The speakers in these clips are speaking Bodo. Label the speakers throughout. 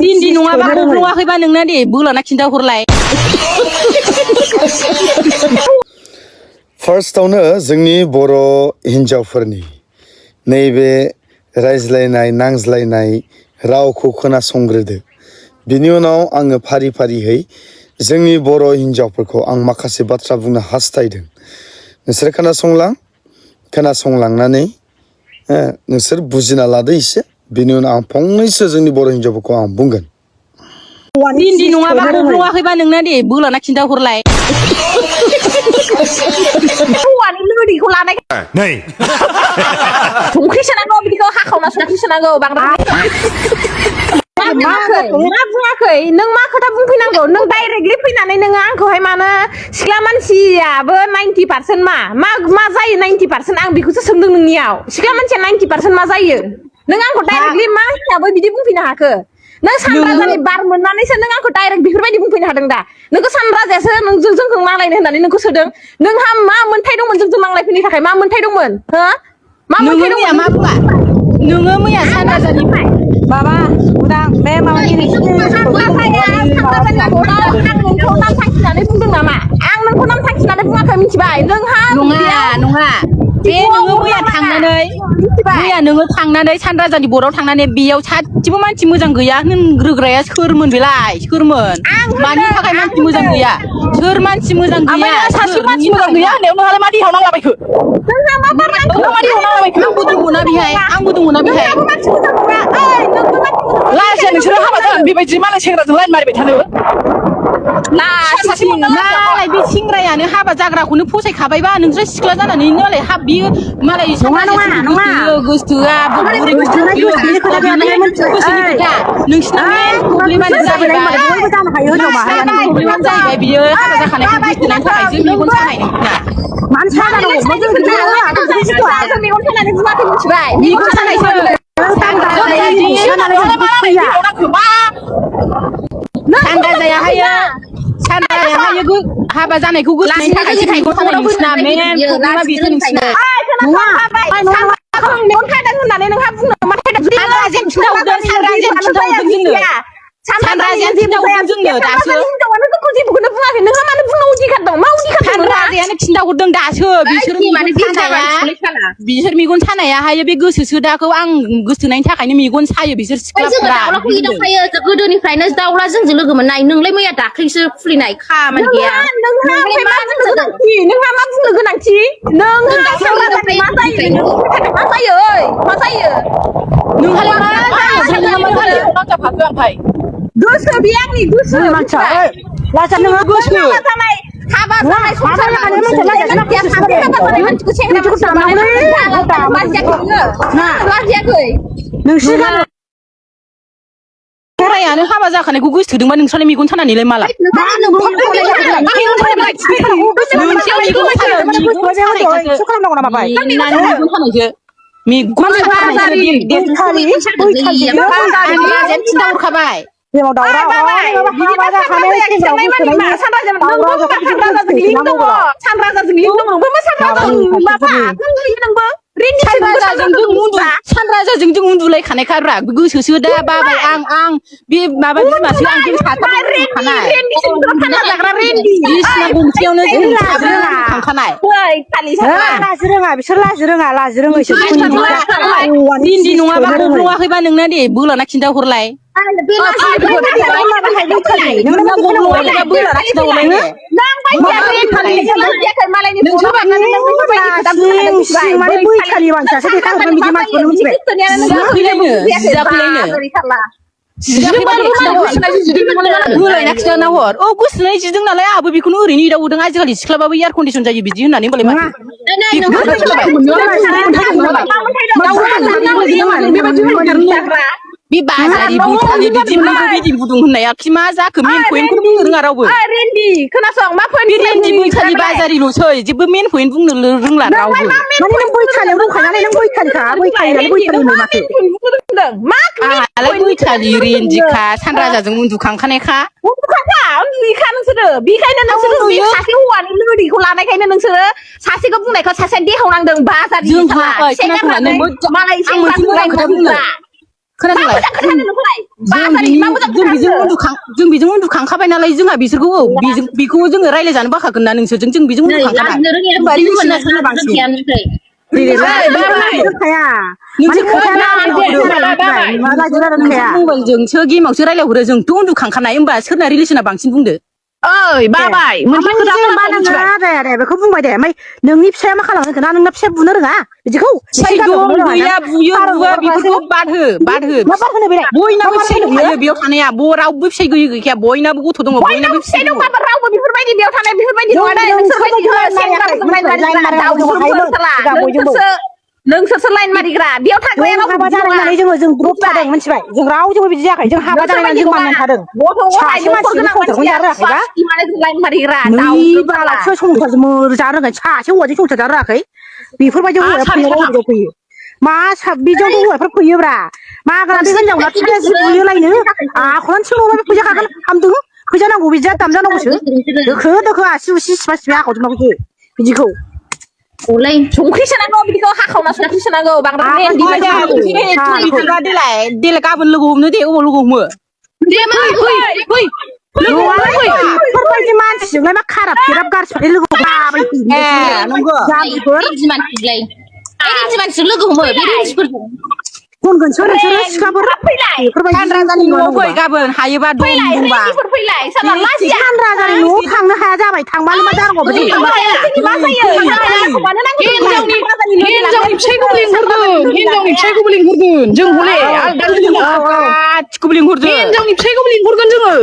Speaker 1: रिन्दि नङाबा गब्लङाखैबा नोंना दे बोलाना खिन्थाहरलाय
Speaker 2: फार्स्टआवनो जोंनि बर' हिन्जावफोरनि नैबे रायज्लायनाय नांज्लायनाय रावखौ खोनासंग्रोदो बिनि उनाव आङो फारि फारियै जोंनि बर' हिन्जावफोरखौ आं माखासे बाथ्रा बुंनो हास्थायदों नोंसोर खोनासंलांनानै नोंसोर बुजिना लादो एसे बिनि उनाव आं फंनैसो जोंनि बर' हिन्जावफोरखौ आं बुंगोन
Speaker 1: रिन्दि नङाबा गब्लङाखैबा नोंना दे बोलाना खिन्थाहरलाय हौवानि लोगोखौ लानाय
Speaker 3: नै
Speaker 1: संख्रि सोनांगौ बिदिखौ हाखावना संख्रि सोनांगौ बांद्राय मा बुङाखै नों मा खोथा बुंफैनांगौ नों डाइरेक्टलि फैनानै नोङो आंखौहाय मानो सिख्ला मानसियाबो 90% मा जायो 90% आं बेखौसो सोंदों नोंनियाव सिख्ला मानसिया 90% मा जायो नों आंखौ डाइरेक्टलि मा हिसाबै बिदि बुंफैनो हाखो नों सानराजानि बार मोननानैसो नों आंखौ डाइरेक्ट बेफोरबायदि बुंफैनो हादों दा नोंखौ सानराजायासो नोंजों जोंखौ नांलायनो होननानै नोंखौ सोदों नोंहा मा मोन्थाय दंमोन जोंजों नांलायफैनो थाखाय मा मोन्थाय दंमोन हो मा मोन्थाय दंमोन मा बुङा नोङो मैया सानराजानिफ्राय माबा उदां बे माबानि नोंखौ नाम थांखिनानै बुंदों नामा आं नोंखौ नाम थांखिनानै बुङाखै मिथिबाय नोंहा नङा बे नोङो मैया नोङो थांनानै सानराजानि बराव थांनानै बेयाव सासेबो मानसि मोजां गैया होनग्रोग्राया सोरमोन बेलाय सोरमोन मानि थाखाय मानसि मोजां गैया सोर मानसि मोजां गैया सासे मानसि मोजां गैया होननायाव नोंहालाय मा देहाव नांलाबायखो नोंहा मा बारनांखो मा देहाव नांलाबायखो आंबो दङना बेहाय लाजिया नोंसोरो हाबा जानानै बेबायदि मालाय सेंग्राजों लाइन मारिबाय थानो नालाय बे सेंग्रायानो हाबा जाग्राखौनो फसायखाबायबा नोंसोर सिख्ला जानानै नालाय बियो मालाय गोसोआ बुरै नोंसिना मेन प्रब्लेमानो जाहैबाय बियो हाबा जाखानायखौ गोसथोनायनि थाखायसो मेगन सानाय नोंसिना मेगन सानानै बुङाखै मिथिबाय मेगन सानायसो सानराजायाहायो हाबा जानायखौ गोसोनायनि थाखायसो मेगन सानाय नोंसिना मेन प्रब्लेमा बेसो नोंसिना मेगन खायदों होननानै नोंहा बुंनो मा सानराजायानो खिन्थाहरदों जोंनो दासो हिनजावानो जोंखौ जेबोखौनो बुङाखै नोंहा मानो बुंनो उदिखार दं मा उदिखार सानराजायानो खिन्थाहरदों दासो बिसोर मेगन सानायाहायो बे गोसो दाखौ आं गोसोनायनि थाखायनो मेगन सायो बिसोर सिख्लाफोरा
Speaker 4: गोदोनिफ्रायनो दाउला जोंजों लोगो मोननाय नोंलाय मैया दाख्लैसो खुलिनाय खामानि गैया
Speaker 1: नोंहा मा बुंनो गोनांथि नोंहा सानराजानि मा जायो नोंहालाय मा जायो गोसो बे आंनि गोसो लाजा नोङो गोसो हाबा जानाय संसार नोंसोर फरायानो हाबा जाखानायखौ गोसोथोदोंबा नोंस्रालाय मेगन सानानैलाय माला खिन्थाहरखाबाय सानराजाजों जों उन्दुलायखानायखाब्रा गोसोसो दा बाबाय आं बे माबा बिमासो आं जों बिसिना गंसेयावनो जों थांखानाय बिसोर लाजि रोङा रिन्दि नङाबा गब्लङाखैबा नोंना दे बोलाना खिन्थाहरलाय गोसोनाय जिदों नालाय आंहाबो बेखौनो ओरैनो एदावदों आजिखालि सिख्लाबाबो एयार कन्डिसन जायो बिदि होननानै बे बाजारि बुथालि बिदि बिदि गुदुं होननाया मा जाखो मेन पइन्टखौनो बुंनो रोङा रावबो खोनासं मा रेन्दि बैखालि बाजारिल'सै जेबो मेन पइन्ट बुंनो रोंला रावबो बैखालि रेन्दिखा सानराजाजों उन्दुखांखानायखा नोंसोरो बेखायनो नोंसोरो सासे हौवानि लोगोखौ लानायखायनो नोंसोरो सासेखौ बुंनायखौ सासे देहाव नांदों बाजारि
Speaker 3: खोनादोंलाय जों बेजों उन्दुखांखाबाय नालाय जोंहा बिसोरखौ बेखौ जोङो रायलायजानो बाखागोन ना नोंसोरजों जों बेजों मबाइलजोंसो गेमावसो रायलायहरो जोंथ' उन्दुखांखानाय होमबा सोरना रिलेसना बांसिन बुंदो
Speaker 1: ओइ बाबाय मोनसे खोथा
Speaker 5: बेखौ बुंबाय दे ओमफ्राय नोंनि फिसाया मा खालामनो ना नोंना फिसाया बुनो रोङा बिदिखौ
Speaker 3: बुया बुयो बुवा बेफोरखौ बाद हो बयनाबो फिसाइ दंखायो बेयाव थानाया रावबो फिसाइ गैयै गैखाया बयनाबो गथ' दङ बयनाबो
Speaker 1: फिसाइ दं बाबा रावबो बेफोरबायदि बेयाव थानाय बेफोरबायदि नङा नोंसोरसो लाइन मारिग्रा बेयाव थाग्राया
Speaker 5: हाबा जानानै जों ग्रुप थादों मिथिबाय जों रावजोंबो बिदि जायाखै जों हाबा जानानै जों मानिनानै थादों सासे मानसिनि संसारखौनो जानो रोङाखैबा
Speaker 1: लाइन मारिग्रा
Speaker 5: बालासो संसार जानो रोङाखै सासे हौवाजों संसार जानो रोङाखै बेफोरबायदि हौवाया फैयो मा बिजोंथ' हौवाफोर फैयोब्रा मा बे हिनजावना फिसाया जि बुयोलायनो आख'रानो सोंबाबा बे फैसा खागोन हामदों फैसा नांगौ बिदिया दामजानांगौसो दोखो आसि उसि सिफा सिफा हाखावजोबनांगौ बिदिखौ
Speaker 1: ओलाय संख्रि सोनांगौ बिदिखौ हाखावना संख्रि सोनांगौ बांद्राय
Speaker 3: देलाय गाबोन लोगो हमनो दे अबाव लोगो हमो
Speaker 5: बेफोरबायदि मानसिजोंलाय मा खाराब खेराब गारसिबाय लोगो
Speaker 4: लोगो हमो बे रिन्सफोरजों
Speaker 5: खनगोनसो नोंसोरो सिख्लाफोर
Speaker 3: राजानि न'आव फै गाबोन हायोबा दंबा
Speaker 5: राजानि न'आव थांनो हाया जाबाय थांबानो मा जानांगौ
Speaker 1: हिनजावनि फिसाइखौबो लिंहरगोन जों हले
Speaker 3: गासिखौबो लिंहरदो
Speaker 1: हिनजावनि फिसाइखौबो लिंहरगोन जोङो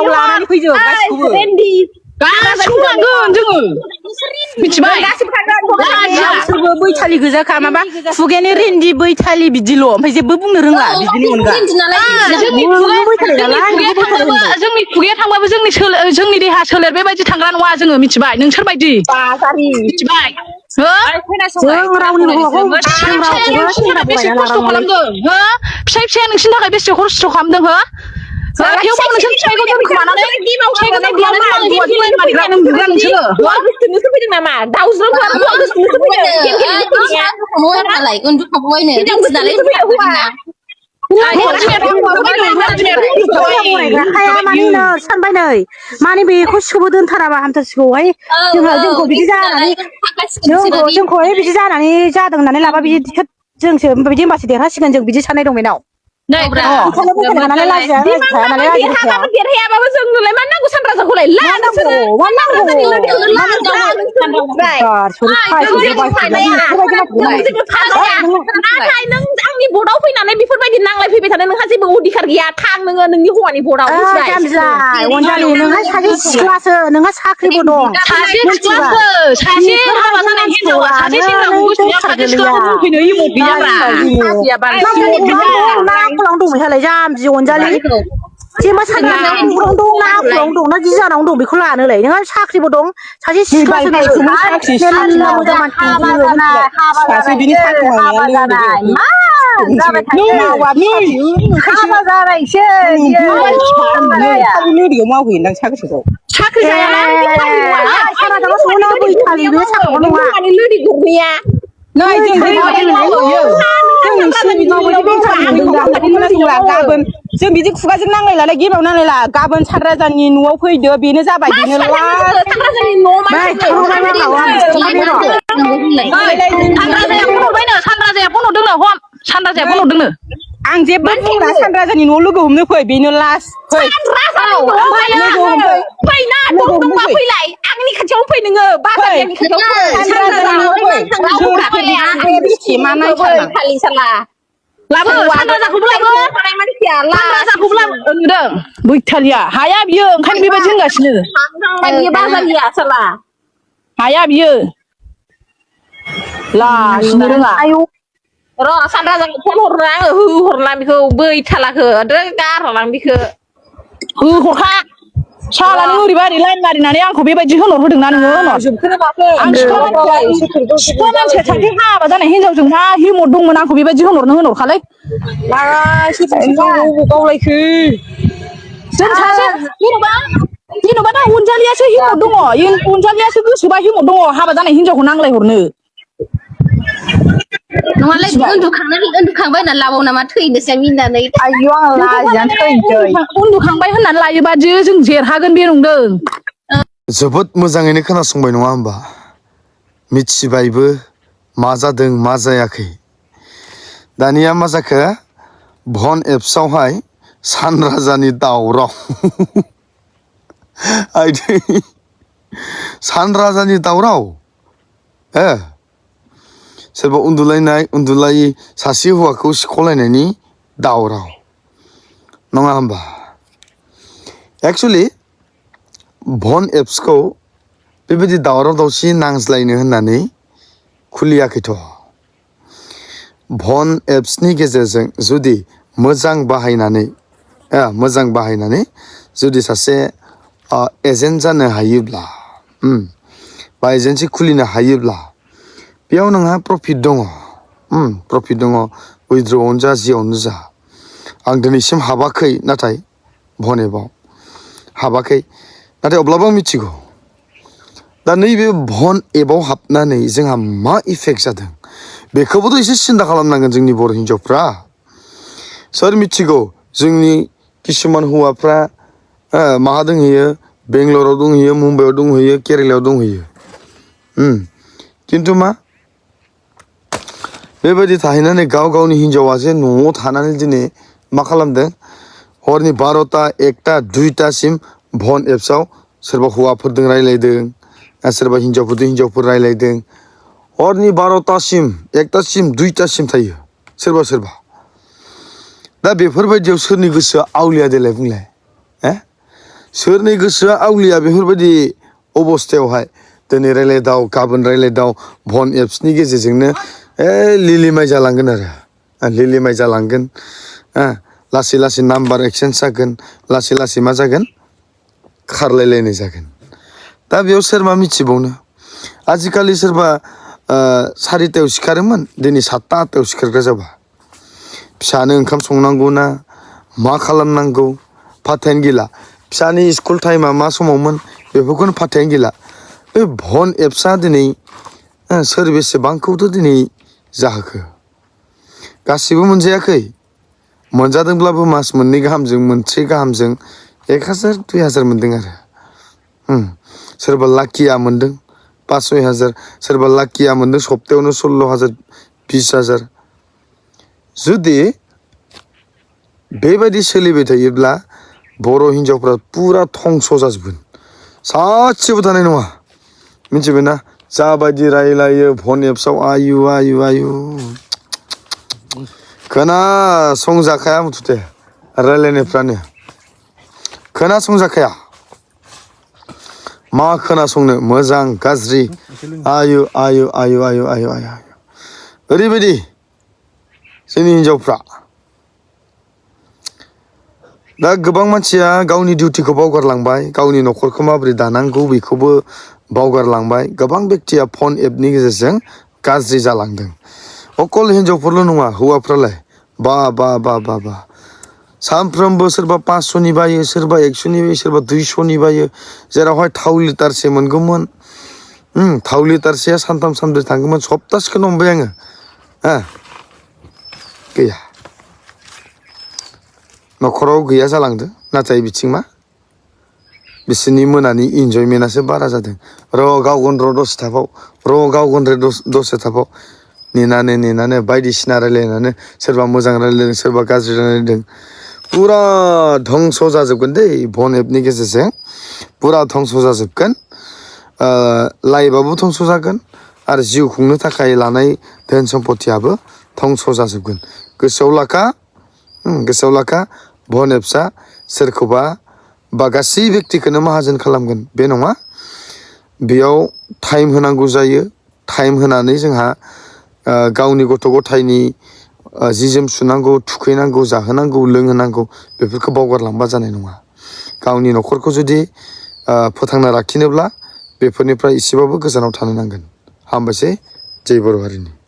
Speaker 3: लानानै फैजोब गासिखौबो
Speaker 1: गासिखौबो लांगोन जोङो मिथिबाय
Speaker 3: गासिबो बैथालि गोजाखा माबा खुगायानो रेन्दि बैथालि बिदिल' ओमफ्राय जेबो बुंनो रोंला बिदिनि अनगा
Speaker 1: जोंनि खुगाया थांबाबो जोंनि देहा सोलेर बेबायदि थांग्रा नङा जोङो मिथिबाय नोंसोर बायदि मिथिबाय
Speaker 5: जों रावनिबो हौवाखौ
Speaker 1: बेसे खस्थ' खालामदों हो फिसाया नोंसिनि थाखाय बेसे खस्थ' खालामदों हो थेवबो नोंसोर फिसाइखौ दोनखोमानानै फैदों नामा
Speaker 5: सानबाय नै माने बेखौ सोबो दोनथाराबा हामथारसिगौहाय जोंखौ बिदि जानानै जोंखौहाय बिदि जानानै जादों होननानै लाबा बिदि जोंसो बिदि होमबासो देरहासिगोन जों बिदि साननाय दं बेनाव
Speaker 1: देरहायाबाबो जोंनोलाय मा नांगौ सानराजाखौलाय नाथाय नों आंनि बर्डआव फैनानै बेफोरबायदि नांलाय फैबाय थानो नोंहा जेबो अधिकार गैया थां नोङो नोंनि हौवानि बर्डआव
Speaker 5: अनजालि नोंहा सासे सिख्लासो नोंहा साख्रिबो दं
Speaker 1: सासे हाबा जानाय हिनजावा सासे सेंग्राखौ गोसोआव सासे सिख्लाखौ बुंफैनो इमोट
Speaker 5: दंमोनहालाय जाम्बि अनजालि जेनेबा साख्रियावनो दं ना आखुआवनो दं ना गिजानावनो दं बेखौ लानोलाय नोंहा साख्रिबो दं सासे सिख्लासो
Speaker 3: मावहैयोदां साख्रिखौ
Speaker 1: साख्रि
Speaker 3: गाबोन जों बिदि खुगाजों नांलायलाय गेमाव नांलायला गाबोन सानराजानि न'आव फैदो बेनो जाबाय बेनो
Speaker 1: सानराजाया फन हरदोंनो
Speaker 3: आं जेबो बुंला सानराजानि न'आव लोगो हमनो फै बेनो लास्ट
Speaker 1: फैलाय आंनि खाथियाव फै नोङो बाजारनि नुदों बैथालिया हाया बियो ओंखायनो बेबायदि होनगासिनो हाया बियो लासिनो रोङा र' सानराजाखौ फन हरनो आङो होहरला बेखौ बैथालाखौ गारहरलां बेखौ होहरखा सालानो ओरैबा ओरै लाइन मारिनानै आंखौ बेबायदि होनहरहोदोंना नोङो आं सिख्ला मानसिया सासे हाबा जानाय हिनजावजों मा हिमत दंमोन आंखौ बेबायदि होनहरखालै गावलायखो जों सासे जेन'बा दा अनजालियासो हिमत दङ अनजालियासो गोसोबा हिमत दङ हाबा जानाय हिनजावखौ नांलायहरनो
Speaker 4: नङालाय उन्दुखांबाय होनना लाबाव नामा थैनोसै मिनानै
Speaker 5: आयौ आं लाजिनानै थैनोसै
Speaker 3: उन्दुखांबाय होननानै लायोबा जों जेरहागोन बे नंदों
Speaker 2: जोबोद मोजाङैनो खोनासंबाय नङा होमबा मिथिबायबो मा जादों मा जायाखै दानिया मा जाखो भन एप्सआवहाय सानराजानि दावराव आइदै सानराजानि दावराव सोरबा उन्दुलायै सासे हौवाखौ सिख'लायनायनि दावराव नङा होमबा एक्चुअली भन एप्सखौ बेबायदि दावराव दावसि नांज्लायनो होननानै खुलियाखैथ' भन एप्सनि गेजेरजों जुदि मोजां बाहायनानै जुदि सासे एजेन्ट जानो हायोब्ला बा एजेन्सि खुलिनो हायोब्ला बेयाव नोंहा प्रफिट दङ उइथड्र'आवनो जा जियावनो जा आं दिनैसिम हाबाखै नाथाय भन एपआव हाबाखै नाथाय अब्लाबो आं मिथिगौ दा नैबे भन एपआव हाबनानै जोंहा मा इफेक्ट जादों बेखौबोथ' एसे सिन्था खालामनांगोन जोंनि बर' हिन्जावफ्रा सोर मिथिगौ जोंनि किसुमान हौवाफ्रा माहा दंहैयो बेंगलराव दंहैयो मुम्बाइआव दंहैयो केरेलायाव दंहैयो खिन्थु मा बेबायदि थाहैनानै गाव गावनि हिन्जावा जे न'आव थानानै दिनै मा खालामदों हरनि 12टा 1टा 2टासिम भन एप्सआव सोरबा हौवाफोरजों रायज्लायदों सोरबा हिन्जावफोर रायज्लायदों हरनि 12टासिम 1टासिम 2टासिम थायो सोरबा दा बेफोरबायदियाव सोरनि गोसोआ आवलिया देलाय बुंलाय सोरनि गोसोआ आवलिया बेफोरबायदि अबस्थायावहाय दिनै रायज्लायदाव गाबोन रायज्लायदाव भन एप्सनि गेजेरजोंनो लिलिमाय जालांगोन आरो लिलिमाय जालांगोन लासै लासै नाम्बार एक्सचेन्ज जागोन लासै लासै मा जागोन खारलायलायनाय जागोन दा बेयाव सोर मा मिथिबावनो आजिखालि सोरबा 4टायाव सिखारोमोन दिनै 7टा 8टायाव सिखारग्रा जाबा फिसानो ओंखाम संनांगौ ना मा खालामनांगौ फाथायानो गैला फिसानि स्कुल टाइमा मा समावमोन बेफोरखौनो फाथायानो गैला बे भन एप्सआ दिनै सोर बेसेबांखौथ' दिनै जाहोखो गासिबो मोनजायाखै मोनजादोंब्लाबो मास मोननै गाहामजों मोनसे गाहामजों 1000 2000 मोनदों आरो सोरबा लाकिया मोनदों 5-6 हाजार सोरबा लाकिया मोनदों सप्तायावनो 16,000 20,000 जुदि बेबायदि सोलिबाय थायोब्ला बर' हिन्जावफ्रा पुरा धंस' जाजोबगोन सासेबो थानाय नङा मिथिबायना जाबायदि रायलायो भन एप्सआव आयु खोनासंजाखाया मुथुथे रायलायनायफ्रानो खोनासंजाखाया मा खोनासंनो मोजां गाज्रि आयु ओरैबायदि जोंनि हिन्जावफ्रा दा गोबां मानसिया गावनि डिउटिखौ बावगारलांबाय गावनि न'खरखौ माबोरै दानांगौ बेखौबो बावगारलांबाय गोबां बेक्तिया फन एपनि गेजेरजों गाज्रि जालांदों अकल हिन्जावफोरल' नङा हौवाफ्रालाय बा सानफ्रोमबो सोरबा 500नि बायो सोरबा 100नि बायो सोरबा 200नि बायो जेरावहाय थाव लिटारसे मोनगौमोन थाव लिटारसेया सानथाम सानब्रै थांगौमोन सप्तासेखौनो हमबाय आङो गैया न'खराव गैया जालांदों नाथाय बिथिं मा बिसोरनि मोनानि इन्जयमेन्टआसो बारा जादों गावगोन दसे थाबाव नेनानै बायदिसिना रायलायनानै सोरबा मोजां रायलायदों सोरबा गाज्रि रायलायदों पुरा धंस' जाजोबगोन दै भन एपनि गेजेरजों पुरा धंस' जाजोबगोन लाइफआबो धंस' जागोन आरो जिउ खुंनो थाखाय लानाय धोन सम्पतियाबो धंस' जाजोबगोन गोसोआव लाखा भन एप्सआ सोरखौबा बा गासै बेक्तिखौनो माहाजोन खालामगोन बे नङा बेयाव टाइम होनांगौ जायो टाइम होनानै जोंहा गावनि गथ' गथायनि जि जोम सुनांगौ थुखैनांगौ जाहोनांगौ लोंहोनांगौ बेफोरखौ बावगारलांबा जानाय नङा गावनि न'खरखौ जुदि फोथांना लाखिनोब्ला बेफोरनिफ्राय एसेबाबो गोजानाव थानो नांगोन हामबायसै जय बर' हारिनि